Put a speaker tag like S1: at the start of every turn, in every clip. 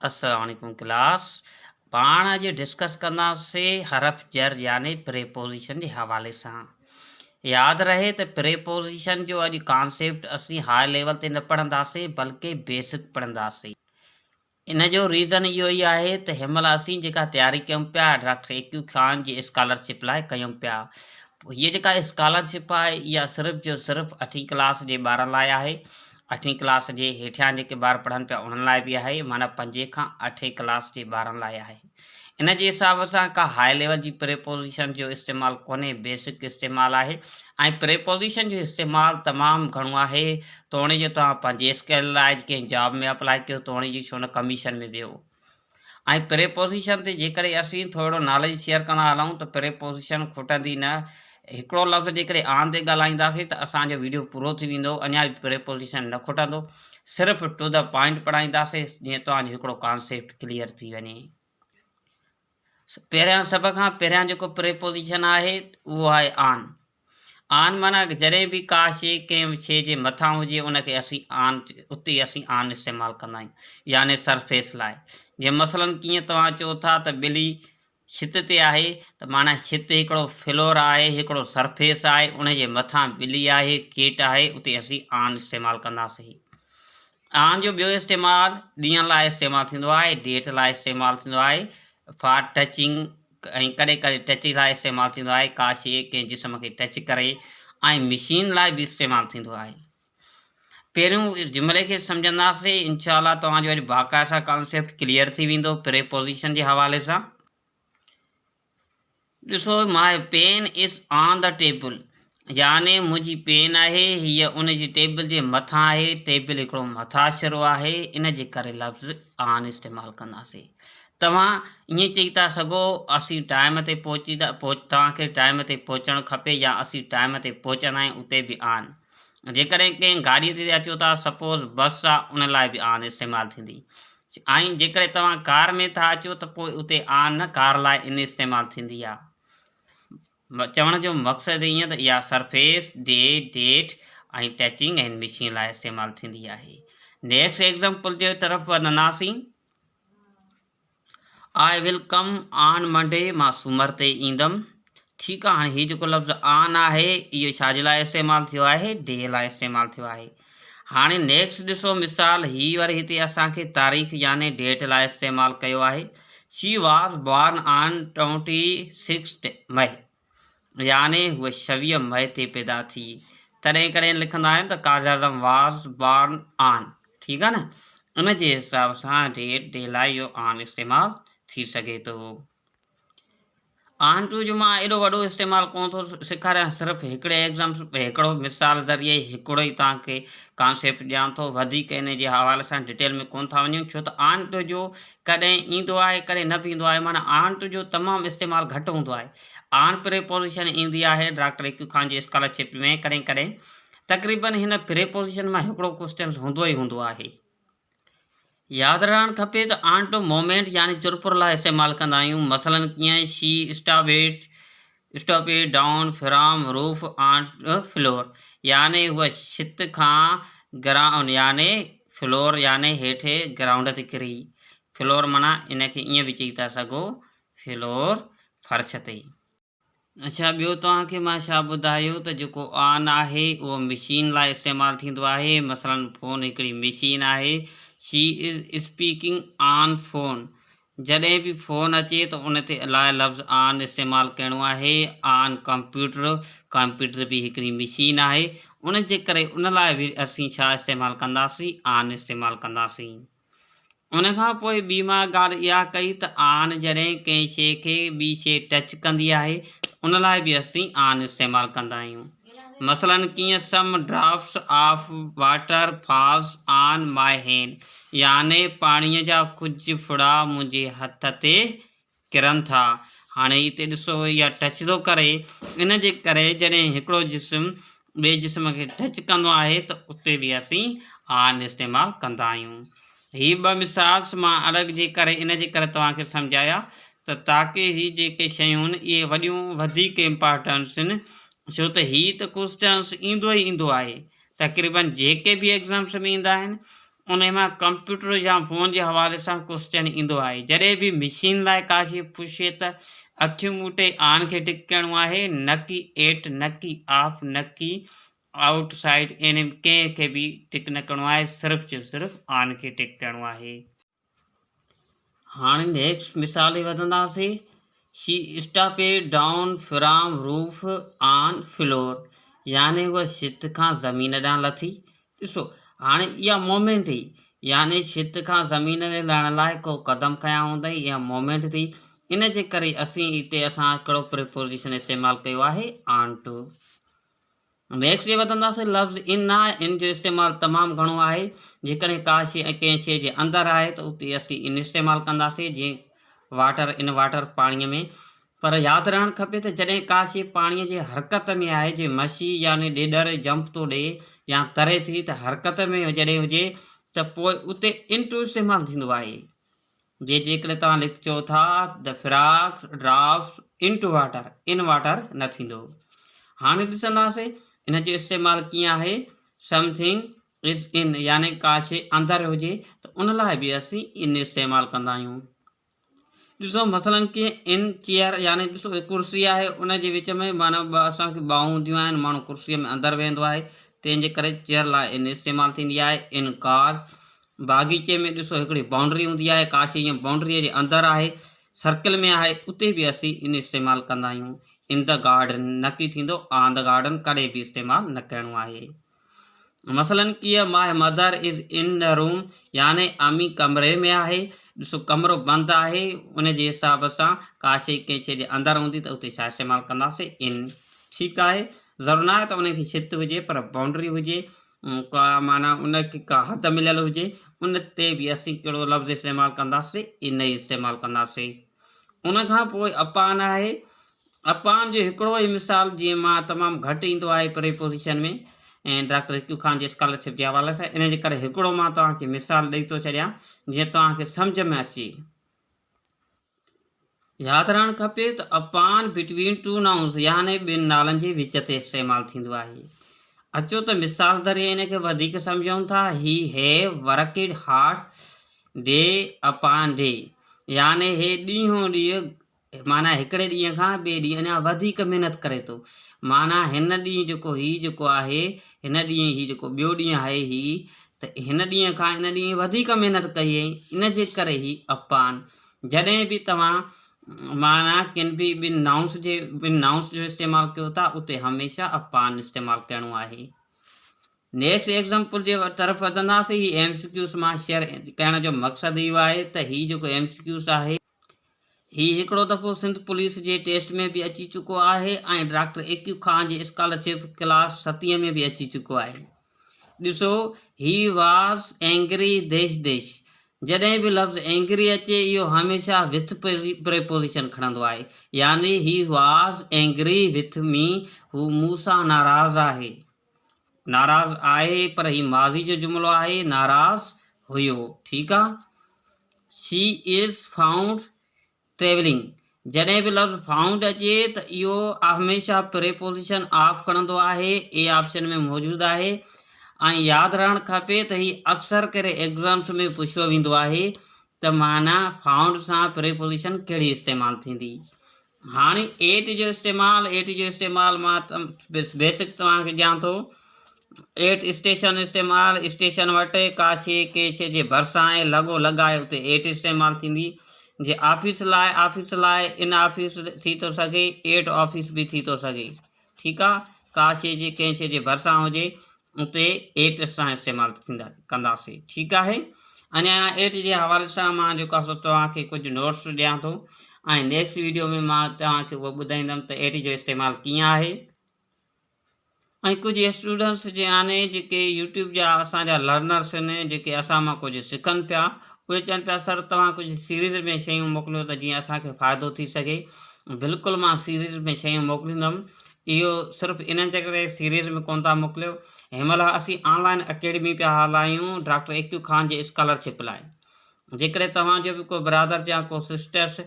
S1: السلام عليڪم ڪلاس پاڻ اڄ ڊسڪس ڪنداسين حرف جر يعني پريپوزيشن جي حوالي سان. ياد رهي ته پريپوزيشن جو اڄ ڪانسيپٽ اسين هاء ليول تي نه پڙهنداسين بلڪه بيسڪ پڙهنداسين. ان جو ريزن اهو ئي آهي ته هن مهل اسين جيڪا تياري ڪيون پيا ڊاڪٽر اي ڪيو خان جي اسڪالرشپ لاء ڪيون پيا. هيء جيڪا اسڪالرشپ آهي اها صرف جو صرف اٺين ڪلاس جي ٻارن لاء آهي. اٺين ڪلاس جي هيٺيان جيڪي ٻار پڙهن پيا انهن لاء به آهي معنيٰ پنجين کان اٺين ڪلاس جي ٻارن لاء آهي. ان جي حساب سان ڪا هاء ليول جي پريپوزيشن جو استعمال ڪونهي بيسڪ استعمال آهي ۽ پريپوزيشن جو استعمال تمام گهڻو آهي توڻي جو توهان پنهنجي اسڪل لاء ڪنهن جاب ۾ اپلاء ڪيو توڻي جو ڇو نه ڪميشن ۾ ويو. ۽ پريپوزيشن تي جيڪڏهن اسين ٿورڙو ناليج شيئر ڪندا هلون ته پريپوزيشن کٽندي نه. هڪڙو لفظ جيڪڏهن آن تي ڳالهائينداسين ته اسان جو ويڊيو پورو ٿي ويندو اڃا به پريپوزيشن نه کٽندو. صرف ٽو the point پڙهائينداسين جيئن توهان جو هڪڙو ڪانسيپٽ ڪليئر ٿي وڃي. پهريان سڀ کان پهريان جيڪو پريپوزيشن آهي اهو آهي آن. آن معنيٰ جڏهن به ڪا شيء ڪنهن شيء جي مٿان هجي ان کي اسين آن اتي اسين آن استعمال ڪندا آهيون يعني سرفيس لاء جيئن مثلاً ڪيئن توهان چئو ٿا ته ٻلي ڇت تي آهي ته معنيٰ ڇت هڪڙو فلور آهي هڪڙو سرفيس آهي ان جي مٿان ٻلي آهي ڪيٽ آهي اتي اسين آن استعمال ڪنداسين. آن جو ٻيو استعمال ڏينهن لاء استعمال ٿيندو آهي، ڊيٽ لاء استعمال ٿيندو آهي، فار ٽچنگ ۽ ڪڏهن ڪڏهن ٽچ لاء استعمال ٿيندو آهي، ڪا شيء ڪنهن جسم کي ٽچ ڪري ۽ مشين لاء به استعمال ٿيندو آهي. پهريون جملي کي سمجهنداسين انشاء الله توهان جو اڄ باقاعده ڪانسيپٽ ڪليئر ٿي ويندو پريپوزيشن جي حوالي سان. ڏسو my pen is on the table يعني منهنجي پين آهي هيء ان جي ٽيبل جي مٿان آهي ٽيبل هڪڙو مٿاڇرو آهي ان جي ڪري لفظ آن استعمال ڪنداسين توهان ائين چئي ٿا سگهو اسين ٽائيم تي پهچي ٿا توهان کي ٽائيم تي پهچڻ کپي يا اسين ٽائيم تي پهچندا آهيون اتي به آن جيڪڏهن ڪنهن گاڏيء تي اچو ٿا سپوز بس آ ان لاء به آن استعمال ٿيندي ۽ جيڪڏهن توهان ڪار ۾ ٿا اچو ته پوء اتي آن نه ڪار لاء ان استعمال ٿيندي آ چوڻ جو مقصد ائين ته اها سرفيس ڊي ڊيٽ ۽ ٽچنگ ۽ مشين لاء استعمال ٿيندي آهي نيڪسٽ ايگزامپل جي طرف وڌنداسين I will come on Monday مان سومر تي ايندم. ٺيڪ آ هاڻي هي جيڪو لفظ آن آهي اهو ڇا جي لاء استعمال ٿيو آهي ڊي لاء استعمال ٿيو آهي. هاڻي نيڪسٽ ڏسو مثال هي وري هتي اسان کي تاريخ يعني ڊيٽ لاء استعمال ڪيو آهي. She was born on 26th May يعني هوء ڇويهه مئي تي پيدا ٿي. تڏهن ڪڏهن لکندا آهن ته قائداعظم واز بارن آن ٺيڪ آ نه ان جي حساب سان ڊيٽ ڊي لاء اهو آن استعمال ٿي سگهي ٿو. آن ٽو جو مان ايڏو وڏو استعمال ڪونه ٿو سيکاريان صرف هڪڙي ايگزام هڪڙو مثال ذريعي هڪڙو ئي توهان کي ڪانسيپٽ ڏيان ٿو وڌيڪ ان جي حوالي سان ڊيٽيل ۾ ڪونه ٿا وڃون ڇو ته آن ٽو جو ڪڏهن ايندو آهي ڪڏهن نه به ايندو آهي معنيٰ آن ٽو جو تمام استعمال گهٽ هوندو آهي آن پريپوزيشن ايندي آهي ڊاڪٽر ايڪيو خان جي اسڪالرشپ ۾ ڪڏهن ڪڏهن تقريبن هن پريپوزيشن مان هڪڙو ڪوسچن هوندو ئي هوندو آهي. ياد رهڻ کپي ته آن ٽو موومينٽ يعني چرپر لاء استعمال ڪندا آهيون مثلاً ڪيئن she stepped stepped down from roof on floor يعني هوء ڇت کان گرائونڊ يعني فلور يعني هيٺ گرائونڊ تي ڪري. فلور معنيٰ ان کي ائين به چئي ٿا سگهو فلور فرش تي. اڇا ٻيو توهان کي مان ڇا ٻڌايو ته جيڪو آن آهي اهو مشين لاء استعمال ٿيندو آهي مثلا فون هڪڙي مشين آهي she is speaking on phone جڏهن به فون اچي ته ان تي لاء لفظ آن استعمال ڪرڻو آهي آن ڪمپيوٽر ڪمپيوٽر به هڪڙي مشين آهي ان جي ڪري ان لاء به اسين ڇا استعمال ڪنداسين آن استعمال ڪنداسين. ان کان پوء ٻي مان ڳالهه اها ڪئي ته آن جڏهن ڪنهن شيء کي ٻي شيء ٽچ ڪندي آهي ته ان لاء به اسين آن استعمال ڪندا آهيون. مثلاً ڪيئن some drops of water falls on my hand يعني پاڻيء جا ڪجهه ڦڙا منهنجي هٿ تي ڪرن ٿا. هاڻي هتي ڏسو اها ٽچ ٿو ڪري ان جي ڪري جڏهن هڪڙو جسم ٻئي جسم کي ٽچ ڪندو آهي ته اتي به اسين آن استعمال ڪندا آهيون. هي ٻه مثالس مان الڳ جي ڪري ان جي ڪري توهان کي سمجهايا ته تاڪه هي جيڪي شيون آهن اهي وڏيون وڌيڪ امپارٽنس آهن ڇو ته هي ته ڪوسچنس ايندو ئي ايندو آهي تقريبن جيڪي به ايگزامس ۾ ايندا آهن. انهي مان ڪمپيوٽر يا فون جي حوالي سان ڪوسچن ايندو آهي. جڏهن به مشين لاء ڪا شيء پڇي ته اکيون ٻوٽي آن کي ٽڪ ڪرڻو آهي، نه ڪي ايٽ، نه ڪي آف، نه ڪي آئوٽ سائيڊ يعني ڪنهن کي به ٽڪ نه ڪرڻو آهي، صرف جو صرف آن کي ٽڪ ڪرڻو آهي. هاڻي نيڪسٽ مثال ڏي وڌنداسين. She stepped down from roof on floor يعني هوء ڇت کان زمين ڏانهن لٿي. ڏسو هاڻي اها مومينٽ هئي يعني ڇت کان زمين ڏي لهڻ لاء ڪو قدم کنيا هوندائين اها مومينٽ ٿي ان جي ڪري اسين هتي اسان ڪهڙو پريپوزيشن استعمال ڪيو آهي آن ٽو. نيڪسٽ جي وڌنداسين لفظ ان آهي ان جو استعمال تمام گهڻو آهي جيڪڏهن ڪا شيء ڪنهن شيء جي اندر آهي ته اتي اسين ان استعمال ڪنداسين جيئن واٽر ان واٽر پاڻي ۾ پر ياد رهڻ کپي ته جڏهن ڪا شيء پاڻي جي حرڪت ۾ آهي جي مڇي يعني ڏيڏر جمپ ٿو ڏئي يا تري ٿي ته حرڪت ۾ جڏهن هجي ته پوء اتي ان ٽو استعمال ٿيندو آهي جي جيڪڏهن توهان لکجو ٿا The frog drops into water in water نه ٿيندو. هاڻي ڏسنداسين ان جو استعمال ڪيئن آهي Something is in يعني ڪا شيء اندر هجي ته ان لاء به اسين in استعمال ڪندا آهيون. ڏسو مثلا ڪيئن in chair يعني ڏسو هڪ ڪرسي آهي ان جي وچ ۾ معنيٰ ٻه اسان کي ٻانهون هونديون آهن ماڻهو ڪرسيء ۾ اندر ويهندو آهي تنهن جي ڪري چيئر لاء in استعمال ٿيندي آهي in car باغيچي ۾ ڏسو هڪڙي بائونڊري هوندي آهي ڪا شيء ائين بائونڊريء جي اندر آهي سرڪل ۾ آهي اتي به اسين ان استعمال ڪندا آهيون ان the garden نه ڪي ٿيندو آن the garden ڪڏهن به استعمال نه ڪرڻو آهي مثلا ڪيئن my mother is in the room يعني امي ڪمري ۾ آهي ڏسو ڪمرو بند آهي ان جي حساب سان ڪا شيء ڪنهن شيء جي اندر هوندي ته اتي ڇا استعمال ڪنداسين ان ٺيڪ آهي ضرور نه آهي ته ان کي ڇت هجي پر بائونڊري هجي ڪا معنيٰ ان کي ڪا حد مليل هجي ان تي به اسين ڪهڙو لفظ استعمال ڪنداسين ان ئي استعمال ڪنداسين ان کان پوء اپان آهي اپان جو هڪڙو ئي مثال جيئن مان تمام گهٽ ايندو آهي پريپوزيشن ۾ ۽ ڊاڪٽر هڪيو خان جي اسڪالرشپ جي حوالي سان ان جي ڪري هڪڙو مان توهان کي مثال ڏئي ٿو ڇڏيان جيئن توهان کي سمجهه ۾ اچي. ياد رهڻ کپي ته اپان Between two nouns يعني ٻن نالن جي وچ تي استعمال ٿيندو آهي. اچو ته مثال ذريعي ان کي وڌيڪ سمجهون ٿا، He have worked hard day upon day يعني هي ڏينهون ڏينهن معنيٰ هڪڙي ڏينهن کان ٻئي ڏينهن اڃا وڌيڪ محنت ڪري ٿو. معنيٰ هن ڏينهن جيڪو هي جيڪو آهي هن ڏينهن هي جيڪو ٻيو ڏينهن آهي هي ته هن ڏينهن کان ان ڏينهن وڌيڪ محنت ڪئي ۽ ان جي ڪري هي اپان جڏهن به توهان معنيٰ ڪن به ٻن نائونس جي ٻن نائونس جو استعمال ڪيو ٿا اتي هميشه اپان استعمال ڪرڻو آهي. نيڪسٽ ايگزامپل جي طرف وڌنداسين هي ايم سي ڪيوز مان شيئر ڪرڻ جو مقصد اهو آهي ته هي جيڪو ايم سي ڪيوز آهي هي هڪڙو دفعو سنڌ پوليس جي ٽيسٽ ۾ به اچي چڪو آهي ۽ ڊاڪٽر اي ڪيو خان جي اسڪالرشپ ڪلاس ستين ۾ به اچي چڪو آهي. ڏسو هي واز اينگري ديش ديش جڏهن به لفظ اينگري اچي اهو هميشه وٿ پريپوزيشن کڻندو آهي يعني he was angry with me هو مون سان ناراض آهي ناراض آهي پر هي ماضي جو جملو آهي ناراض هيو ٺيڪ آ شي از فائونڊ ٽريولنگ جڏهن به لفظ فائونڊ اچي ته اهو هميشه پريپوزيشن آف کڻندو آهي اي آپشن ۾ موجود آهي ۽ ياد رهڻ کپي ته هي اڪثر ڪري ايگزامس ۾ پڇيو ويندو آهي ته معنيٰ فائونڊ سان پريپوزيشن ڪهڙي استعمال ٿيندي هاڻي ايٽ جو استعمال ايٽ جو استعمال مان بيسڪ توهان کي ڏيان ٿو ايٽ اسٽيشن استعمال اسٽيشن وٽ ڪا شيء ڪنهن شيء جي ڀرسان آهي لڳو لڳ آهي اتي ايٽ استعمال ٿيندي جي آفيس لاء آفيس لاء ان آفيس ٿي ٿو سگهي ايٽ آفيس به ٿي ٿو سگهي ٺيڪ آ ڪا شيء جي ڪنهن شيء جي ڀرسان هجي اتي ايٽ سان استعمال ٿيندا ڪنداسي ٺيڪ آهي اڃا ايٽ جي حوالي سان مان جيڪو آهي سو توهان کي ڪجهه نوٽس ڏيان ٿو ۽ نيڪسٽ ويڊيو ۾ مان توهان کي اهو ٻڌائيندم ته ايٽ جو استعمال ڪيئن آهي ۽ ڪجهه اسٽوڊنٽس جي آهن جيڪي يوٽيوب جا اسان جا لرنرس آهن جيڪي اسان مان ڪجهه سکن پيا اهي چون پيا سر توهان ڪجهه سيريز ۾ شيون موڪليو ته جيئن اسان کي فائدو ٿي سگهي بلڪل مان سيريز ۾ شيون موڪليندم اهو صرف انهن جي ڪري سيريز ۾ ڪون ٿا موڪليو هن مهل اسين آن لائن اڪيڊمي پيا هلايون ڊاڪٽر اي ڪيو خان جي اسڪالرشپ لاء جيڪڏهن توهان جو به ڪو برادر يا ڪو سسٽرس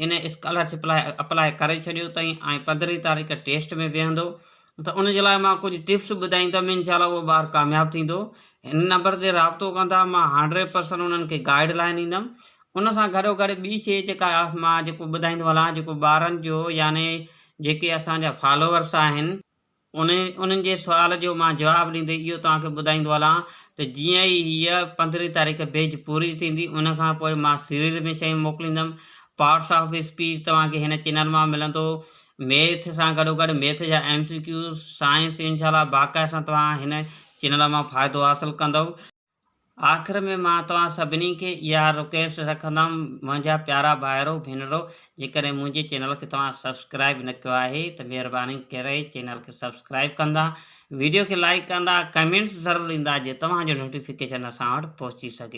S1: ان اسڪالرشپ لاء اپلاء ڪري ڇڏيو اٿائين ۽ پندرهين تاريخ ٽيسٽ ۾ ويهندو ته ان جي لاء مان ڪجهه ٽپس ٻڌائيندم انشاء الله اهو ٻار ڪامياب ٿيندو. هن نمبر تي رابطو ڪندا مان هنڊريڊ پرسنٽ انهن کي گائيڊ لائين ڏيندم. ان سان گڏو گڏ ٻي شيء جيڪا مان جيڪو ٻڌائيندو هلان جيڪو ٻارن جو يعني جيڪي اسان جا فالوورس آهن ان انهن جي سوال جو مان جواب ڏيندي اهو توهان کي ٻڌائيندو هلان ته جيئن ئي هيء پندرهين تاريخ بيچ پوري ٿيندي ان کان پوء مان سيريز ۾ شيون موڪليندم پارٽس آف اسپيچ توهان کي هن چينل مان ملندو ميٿ سان گڏو گڏ ميٿ جا ايم سي ڪيوز سائنس انشاء الله باقاعده سان توهان هن چينل مان فائدو حاصل ڪندو. آخر ۾ مان توهان سڀني کي اها رڪويسٽ رکندم منهنجا پيارا ڀائرو ڀينرو جيڪڏهن منهنجي چينل کي توهان سبسڪرائب نه ڪيو آهي ته مهرباني ڪري چينل کي سبسڪرائب ڪندا ويڊيو کي لائيڪ ڪندا ڪمينٽس ضرور ڏيندا جي توهان جو نوٽيفڪيشن اسان وٽ پهچي سگهي.